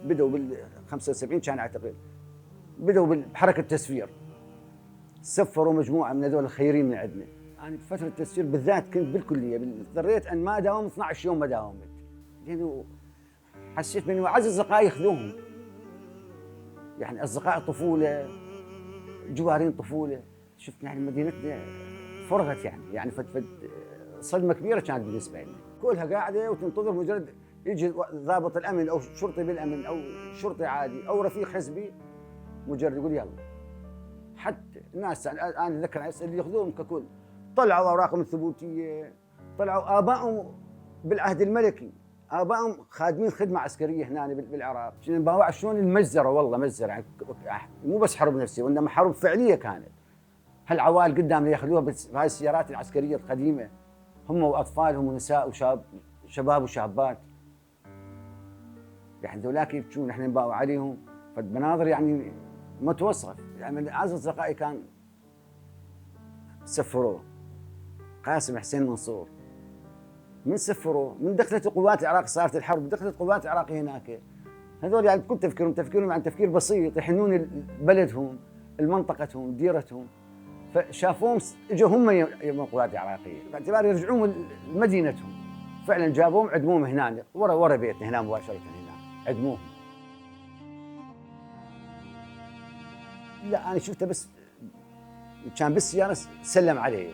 بدأوا بال 75 كان اعتقد، بدأوا بحركة تسفير، سفروا مجموعة من هذول الخيرين من عندنا. أنا بفترة التسفير بالذات كنت بالكلية، اضطريت أن ما أداوم 12 يوم ما داومت، لأنه حسيت بأنه أعز أصدقائي ياخذوهم، يعني أصدقاء طفولة، جوارين طفولة. شفت يعني مدينتنا فرغت، يعني فد صدمة كبيرة كانت بالنسبة لنا، كلها قاعدة وتنتظر مجرد يجي ضابط الأمن أو شرطي بالأمن أو شرطي عادي أو رفيق حزبي، مجرد يقول يلا. حتى الناس أنا أتذكر اللي ياخذوهم ككل طلعوا أوراقهم الثبوتية، طلعوا آبائهم بالعهد الملكي، آبائهم خادمين خدمة عسكرية هنا بالعراق. باوع شلون المجزرة، والله مجزرة يعني، مو بس حرب نفسية وإنما حرب فعلية كانت. هالعوائل قدام ياخذوها بهاي السيارات العسكرية القديمة، هم وأطفالهم ونساء شباب وشابات، يعني ذولاك يبكون احنا نباوع عليهم. فالمناظر يعني ما توصف. يعني من اعز اصدقائي كان سفروه قاسم حسين منصور، من سفروه من دخلت قوات العراق، صارت الحرب دخلت قوات العراق هناك، هذول يعني كل تفكيرهم يعني تفكير بسيط، يحنون بلدهم، منطقتهم، ديرتهم. فشافوهم اجوا هم من القوات العراقيه باعتبار يرجعون لمدينتهم. فعلا جابوهم عدموهم هنا ورا بيتنا هنا مباشره، هنا عدموهم. لا انا شفته بس كان بالسياره سلم عليه.